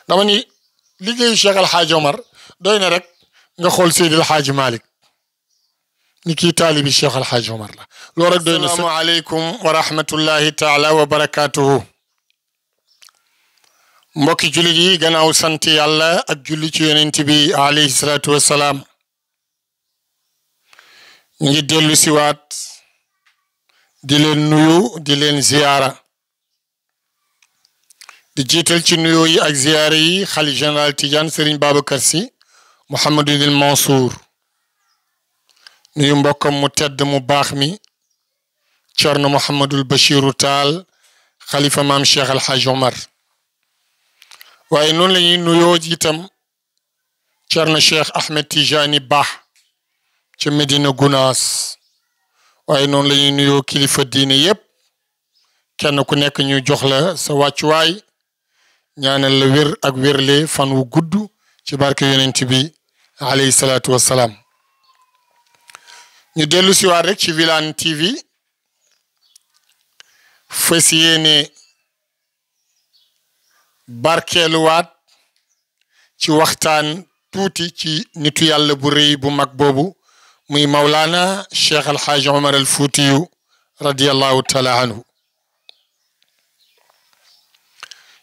dama ni liggéeyu Cheikh El Hadj Omar doy na rek nga xool Seydi El Hadj Malick ni kii taalibi Cheikh El Hadj Omar la loolu rek doy na. Assalaamu aleykum wa rahmatullahi taala wa barakaatuhu. mbokki jullit yi gannaaw sant yàlla ak julli ci yonent bi alayhi salaatu wassalaam ñu ngi dellu siwaat di leen nuyu di leen ziyaara di jiital ci nuyoo yi ak ziyaara yi xalif général Tidiane Serigne Babacar Sy Mouhamadul Mansour nuyu mbokkam mu tedd mu baax mi Cerno Mouhamadul Bachiru Taal xalifa maam Cheikh El Hadj Omar waaye noonu la ñuy nuyoo itam Cerno Cheikh Ahmed Tijani Bah ca Medina Gunaas waaye noonu la ñuy nuyoo kilifa diine yépp kenn ku nekk ñu jox la sa wàccuwaay ñaanal la wér ak wérle fan wu gudd ci barke yonent bi alayhi salaatu wassalaam ñu dellu siwaat rek ci Wilane TV fas yéene barkeeluwaat ci waxtaan tuuti ci nitu yàlla bu rëy bu mag boobu muy Mawlana Cheikh El Hadj Omar al Fuutiyu radiyallahu taala anhu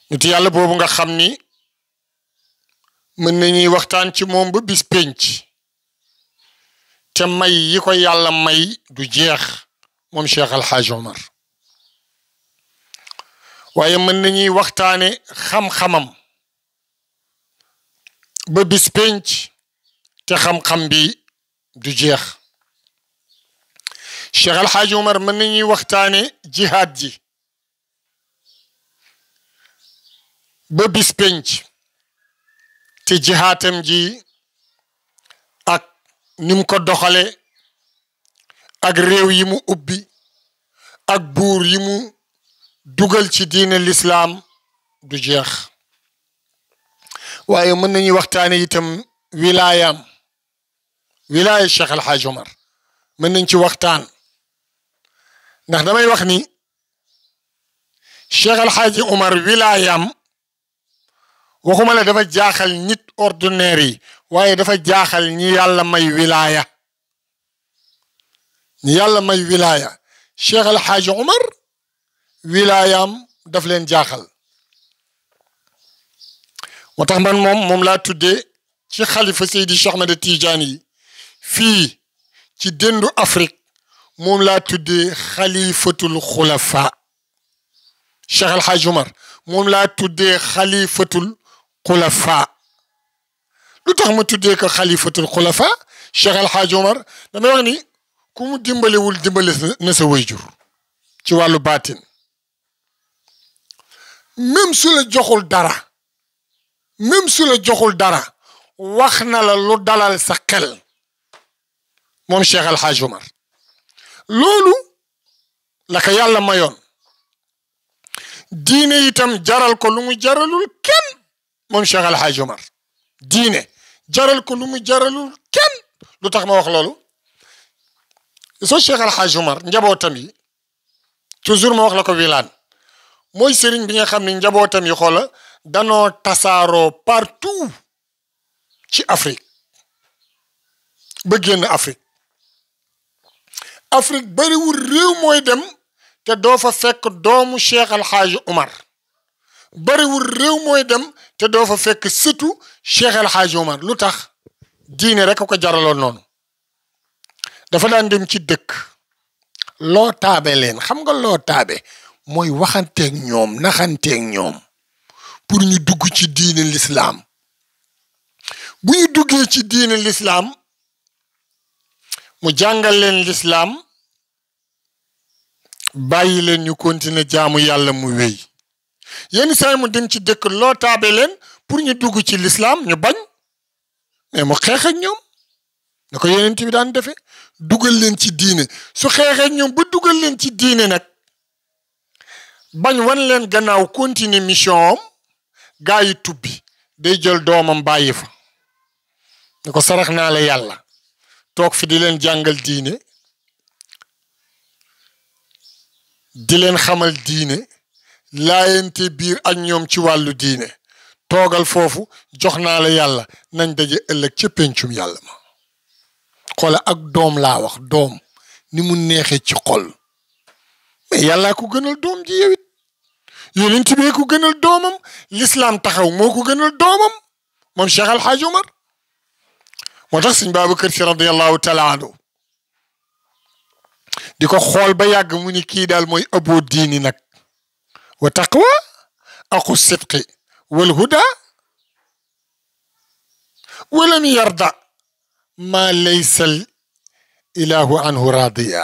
nitu yàlla boobu nga xam ni mën nañuy waxtaan ci moom ba bis penc te may yi ko yàlla may du jeex moom Cheikh El Hadj Omar waaye mën nañuy waxtaane xam-xamam ba bis penc te xam-xam bi du jeex Cheikh El Hadj Omar mën nañuy waxtaane jihaad ji ba bis penc te jihaatam ji ak nim ko doxale ak réew yi mu ubbi ak buur yi mu dugal ci diine lislaam du jeex waaye mën nañuy waxtaane itam wilaaya Cheikh El Hadj Omar mën nañ ci waxtaan ndax damay wax ni Cheikh El Hadj Omar wilaayam waxuma la dafa jaaxal nit ordinaire yi waaye dafa jaaxal ñi yàlla may wilaaya Cheikh El Hadj Omar wilaayam daf leen jaaxal moo tax man moom laa tuddee ci xalifa Seydi Cheikh Ahmed Tidiane yi fii ci dendu Afrique moom laa tuddee xalifatul xulafa Cheikh El Hadj Omar moom laa tuddee xalifatul xulafa lu tax ma tuddee ko xalifatul xulafa Cheikh El Hadj Omar damay wax ni ku mu dimbalewul dimbale na sa wayjur ci wàllu baatin même su la joxul dara wax na la lu dalal sa xel moom Cheikh El Hadj Omar loolu la ko yàlla mayoon diine itam jaral ko lu mu jaralul kenn moom Cheikh El Hadj Omar diine jaral ko lu mu jaralul kenn lu tax ma wax loolu soo Cheikh El Hadj Omar njabootam yi toujours ma wax la ko Wilane mooy sëriñ bi nga xam ne njabootam yi xoola danoo tasaaroo partout ci Afrique ba génn Afrique bariwul réew mooy dem te doo fa fekk doomu Cheikh El Hadj Omar bariwul réew mooy dem te doo fa fekk sëtu Cheikh El Hadj Omar lu tax diine rek ko jaraloon noonu dafa daan dem ci dëkk loo taabe leen xam nga loo taabe mooy waxanteeg ñoom naxanteeg ñoom pour ñu dugg ci diine l'islam bu ñu duggee ci diine l'islam mu jàngal leen l'islam bàyyi leen ñu continuer jaamu yàlla mu wéy yenn saa mu dem ci dëkk loo taabe leen pour ñu dugg ci l'islam ñu bañ mais mu xeex ak ñoom na ko yonent bi daan defe dugal leen ci diine su xeexee ak ñoom ba dugal leen ci diine nag bañ wan leen gannaaw continuer mission am gaa yi tubbi day jël doomam bàyyi fa ne ko sarax naa la yàlla toog fi di leen jàngal diine di leen xamal diine laayante biir ak ñoom ci wàllu diine toogal foofu jox naa la yàlla nañ daje ëllëg ca pencum yàlla ma xoola ak doom laa wax doom ni mu neexee ci xol mais yàllaa ko gënal doom ji yow it yonent bi ko gënal doomam l'islam taxaw moo ko gënal doomam moom Cheikh Al Hadj Omar moo tax sëñ Babacar Si radiyallahu taala anhu di ko xool ba yàgg mu ni kii daal mooy abo diini nag wa taqwa aqu sidqi wal huda walam yarda ma laysa al ilahu anhu radiya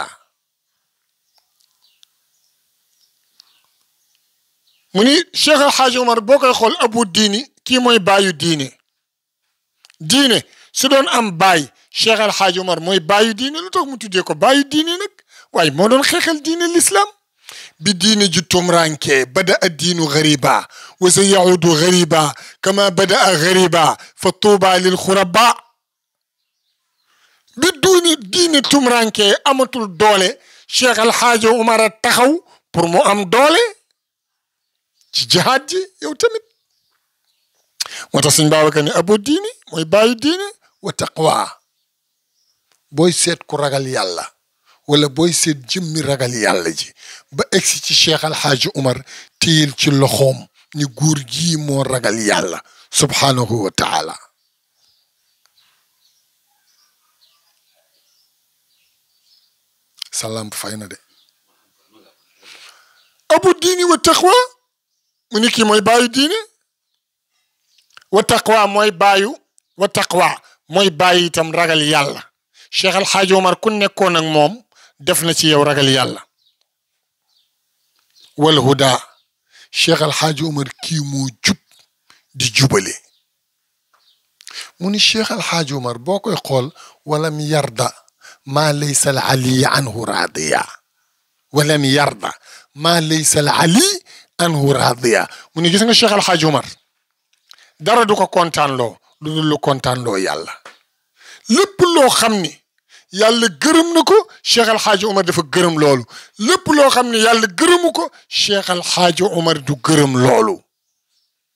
mu ni Cheikh Al Hadj Omar boo koy xool abu diini kii mooy baayu diine diine su doon am baay Cheikh Al Hadj Omar mooy baayu diine lu tax mu tuddee ko baayu diine nag waaye moo doon xeexal diine l'islam bi diine ji tumranke bada a diinu gariba wa sa yahudu gariba kama bada a gariba fa tuuba lil xuraba bi diine tumranke amatul doole Cheikh Al Hadj Omar a taxaw pour mu am doole ci jihaad ji yow tamit moo tax sëñ Babacar ne abo diini mooy baayu diine wa taqwa booy seet ku ragal yàlla wala booy seet jëmmi ragal yàlla ji ba egsi ci Cheikh Al Hadj Omar téyel ci loxoom ni góor gii moo ragal yàlla subhanahu wa taala salaam fay na de abu diini wa taqwa mu ni kii mooy baayu diine wa taqwa mooy baayu wa taqwa mooy baayu itam ragal yàlla Cheikh Al Hadj Omar ku nekkoon ak moom def na ci yow ragal yàlla wal huda Cheikh Al Hadj Omar kii moo jub di jubale mu ni Cheikh Al Hadj Omar boo koy xool walam yarda maa laysa al ali anhu radiya walam yarda maa laysa al ali anhu radiya mu ni gis nga Cheikh Al Hadj Omar dara du ko kontaan loo lu dul lu kontaan loo yàlla lépp loo xam ni yàlla gërëm na ko Cheikh Al Hadj Omar dafa gërëm loolu lépp loo xam ni yàlla gërëmu ko Cheikh Al Hadj Omar du gërëm loolu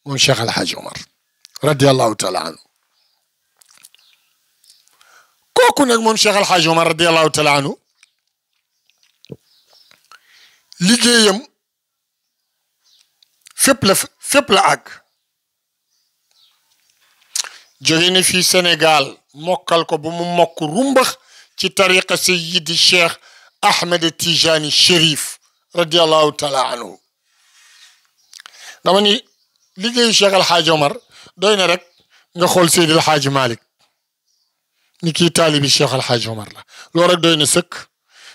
moom Cheikh Al Hadj Omar radiyallahu taala anhu kooku nag moom Cheikh Al Hadj Omar radiyallahu taala anhu liggéeyam fépp la àgg jóge na fii Sénégal mokkal ko ba mu mokk rumbax ci tariqa Sayyidi Cheikh Ahmed Tijani Chérif radiyallahu taala anhu dama ni liggéeyu Cheikh Al Hadj Omar doy na rek nga xool Seydi El Hadji Malick ni kii taalibi Cheikh Al Hadj Omar la loolu rek doy na sëkk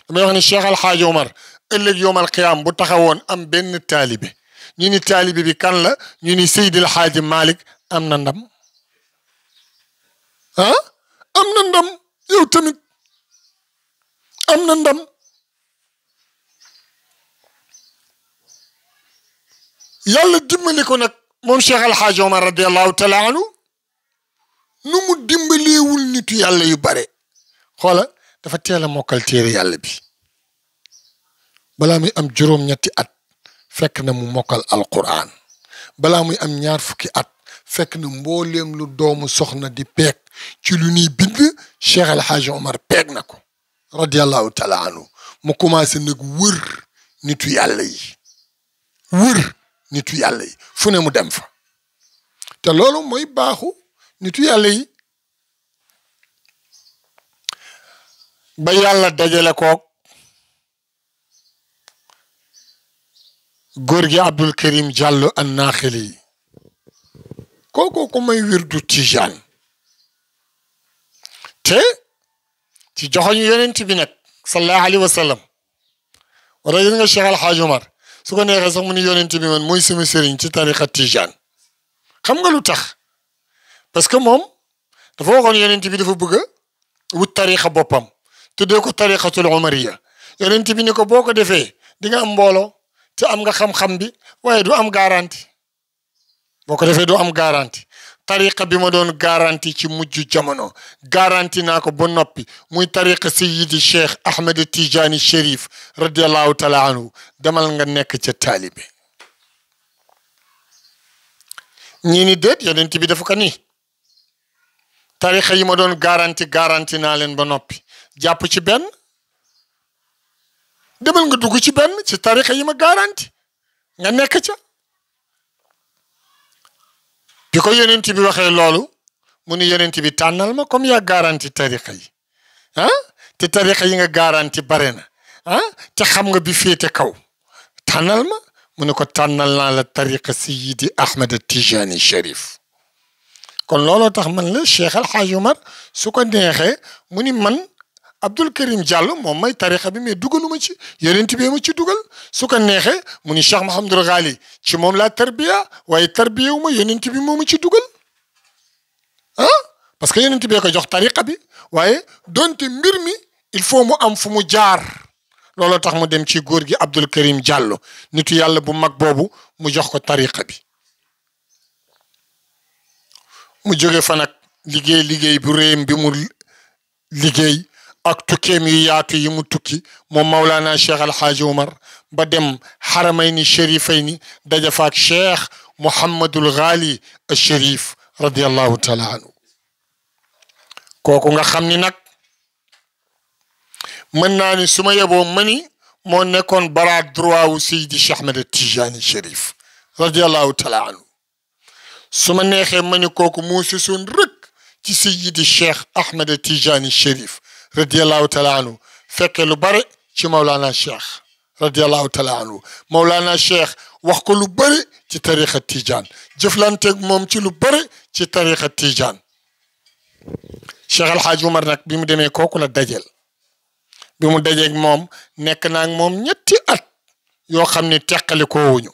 damay wax ni Cheikh Al Hadj Omar ëllëg yowmal qiyaam bu taxawoon am benn taalibe ñu ni taalibe bi kan la ñu ni Seydi El Hadji Malick am na ndam ah am na ndam yow tamit am na ndam yàlla dimbali ko nag moom Cheikh Al Hadj Omar radiyallahu taala anhu nu mu dimbaleewul nitu yàlla yu bare xoola dafa teel a mokkal téere yàlla bi balaa muy am juróom-ñetti at fekk na mu mokkal alquran balaa muy am ñaar fukki at fekk na mbooleem lu doomu soxna di peeg ci lu ñuy bind Cheikh Al Hadj Omar peeg na ko radiyallahu taala anhu mu commencé nag wër nitu yàlla yi wër nitu yàlla yi fu ne mu dem fa te loolu mooy baaxu nitu yàlla yi ba yàlla dajale koog góor gi Abdul Karim Diallo an Naaxili kooku ko may wirdu Tijaan te ci joxoñu yonent bi nag sallallahu alayhi wa sallam wala gis nga Cheikh Al Hadj Omar su ko neexee sax mu ni yonent bi man mooy sama sëriñ ci tariqa Tijaan xam nga lu tax parce que moom dafa waxoon yonent bi dafa bëgg a wut tariqa boppam tuddee ko tariqatul umariya yonent bi ni ko boo ko defee di nga am mbooloo te am nga xam-xam bi waaye du am garanti boo ko defee du am garanti tariqa bi ma doon garanti ci mujj jamono garanti naa ko ba noppi muy tariqa Sayyidi Cheikh Ahmed Tijani Chérif radiyallahu taala anhu demal nga nekk ca taalibe ñii ni déet yonent bi dafa ko nii tarixa yi ma doon garanti naa leen ba noppi jàpp ci benn demal nga dugg ci benn ci tarixa yi ma garanti nga nekk ca bi ko yonent bi waxee loolu mu ni yonent bi tànnal ma comme yaa garanti tarixa yi te tarixa yi nga garanti bare na te xam nga bi féete kaw tànnal ma mu ne ko tànnal naa la tariqa Seydi Ahmed Tijani Cherif kon looloo tax man la Cheikh El Hadj Omar su ko neexee mu ni man Abdul Karim Diallo moom may tariqa bi mais dugaluma ci yonent bi ma ci dugal su ko neexee mu ni Cheikh Mouhamadul Ghali ci moom laa tarbiya waaye tarbiya wu ma yonent bi moo ma ci dugal parce que yonent bee ko jox tariqa bi waaye donte mbir mi il faut mu am fu mu jaar looloo tax mu dem ci góor gi Abdul Karim Diallo nitu yàlla bu mag boobu mu jox ko tariqa bi mu jóge fa nag liggéey bu réem bi mu liggéey ak tukkeem yu yaatu yi mu tukki moom Mawlana Cheikh Al Hadj Omar ba dem xaramayni sharifayni daja faak Cheikh Mouhamadul Ghali al Sharif radiyallahu taala anhu kooku nga xam ni nag mën naa ni su ma yeboo mani moo nekkoon bara droit wu Seydi Cheikh Ahmed Tijani Cherif radiyallahu taala anhu su ma neexee mani kooku moo sësoon rek ci Seydi Cheikh Ahmed Tijani Cherif radiyallahu taala anhu fekke lu bare ci Mawlana Cheikh radiyallahu taala anhu Mawlana Cheikh wax ko lu bare ci tariqa Tijan jëflanteeg moom ci lu bare ci tariqa Tijan Cheikh El Hadj Omar nag bi mu demee kooku la dajel bi mu dajeeg moom nekk naag moom ñetti at yoo xam ni teqali ko wuñu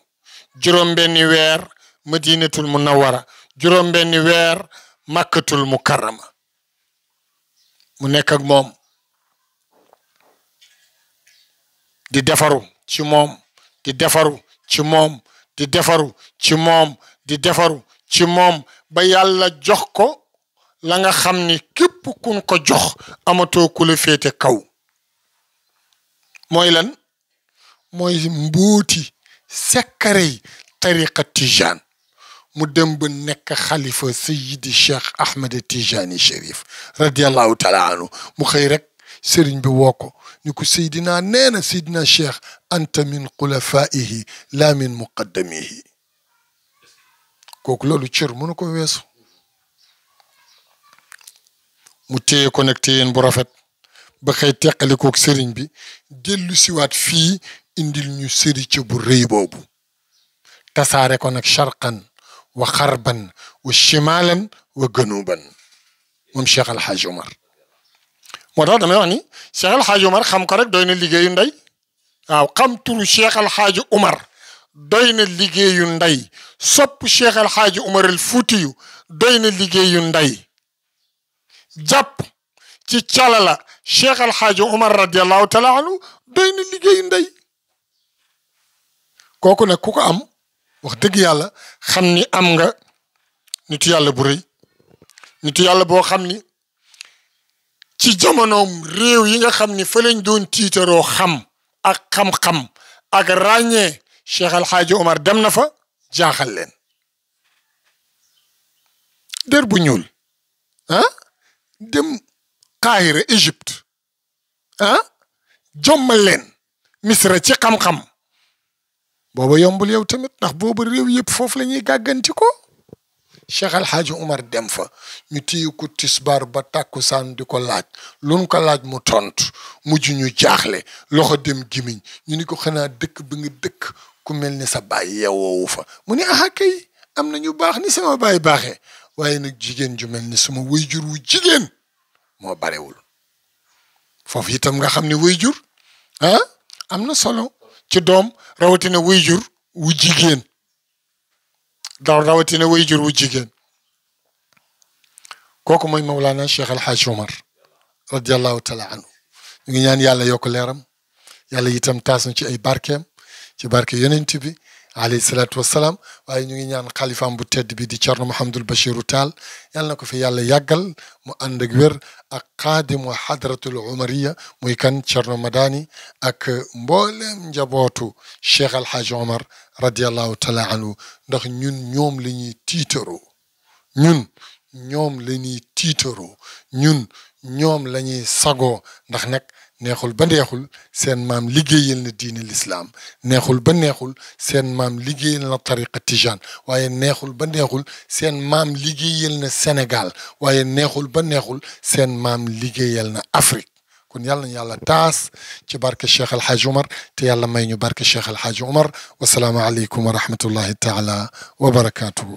juróom-benni weer madinatul munawwara juróom-benni weer makkatul mukarrama mu nekk ak moom di defaru ci moom di defaru ci moom di defaru ci moom di defaru ci moom ba yàlla jox ko la nga xam ni képp kun ko jox amatoo ku la féete kaw mooy lan mooy mbuuti sekkarey tariqa Tijaan mu dem ba nekk xalifa Seydi Cheikh Ahmed Tijani Cherif radiyallahu taala anhu mu xëy rek sëriñ bi woo ko ni ko Seydina nee na Seydina Cheikh anta min xulafaihi la min muqaddamihi kooku loolu cër mënu ko weesu mu téye ko nag téyeen bu rafet ba xëy teqalikook sëriñ bi dellu siwaat fii indil ñu sëriñ bu rëy boobu tasaare ko nag sharqan wa xarban wa shimalan wa ganuban moom Cheikh Al Hadj Omar moo tax damay wax ni Cheikh Al Hadj Omar xam ko rek doy na liggéeyu ndey waaw xam turu Cheikh Al Hadj Omar doy na liggéeyu ndey sopp Cheikh Al Hadj Omar al Fuutiyu doy na liggéeyu ndey jàpp ci calala Cheikh Al Hadj Omar radiyallahu taala anhu doy na liggéeyu ndey kooku nag ku ko am wax dëgg yàlla xam ni am nga nitu yàlla bu rëy nitu yàlla boo xam ni ci jamonoom réew yi nga xam ni fa lañ doon tiitaroo xam ak xam-xam ak ràññee Cheikh Al Hadj Omar dem na fa jaaxal leen der bu ñuul dem Kaahira Égypte jommal leen Misra ci xam-xam booba yombul yow tamit ndax booba réew yëpp foofu la ñuy gàgganti ko Cheikh Al Hadj Omar dem fa ñu téye ko tisbaar ba tàkkusaan di ko laaj luñ ko laaj mu tontu mujj ñu jaaxle loxo dem gimiñ ñu ni ko xanaa dëkk bi nga dëkk ku mel ni sa baay yeewoowu fa mu ni aha kay am na ñu baax ni sama baay baaxee waaye nag jigéen ju mel ni sama wayjur wu jigéen moo barewul foofu itam nga xam ne wayjur am na solo ci doom rawatina wayjur wu jigéen rawatina wayjur wu jigéen kooku mooy Mawlana Cheikh Al Hadj Omar radiyallahu taala anhu ñu ngi ñaan yàlla yokk leeram yàlla itam taas na ci ay barkeem ci barke yonent bi alayhi salaatu wassalaam waaye ñu ngi ñaan xalifaam bu tedd bi di Thierno Mouhamadul Bachiru Tall yal na ko fi yàlla yàggal mu ànd ak wér ak xaadimu hadratul umariya muy kan Thierno Madani ak mboolem njabootu Cheikh Al Hadj Omar radiallahu taala anhu ndax ñun ñoom la ñuy tiitaroo ñun ñoom la ñuy tiitaroo ñun ñoom la ñuy sagoo ndax nag neexul ba neexul seen maam liggéeyal na diine lislaam neexul ba neexul seen maam liggéeyal na tariqa tijaan waaye neexul ba neexul seen maam liggéeyal na Sénégal waaye neexul ba neexul seen maam liggéeyal na Afrique kon yàlla na yàlla taas ci barke Cheikh El Hadj Omar te yàlla may ñu barke Cheikh El Hadj Omar wasalaamu aleykum wa rahmatullahi taala wa barakaatuhu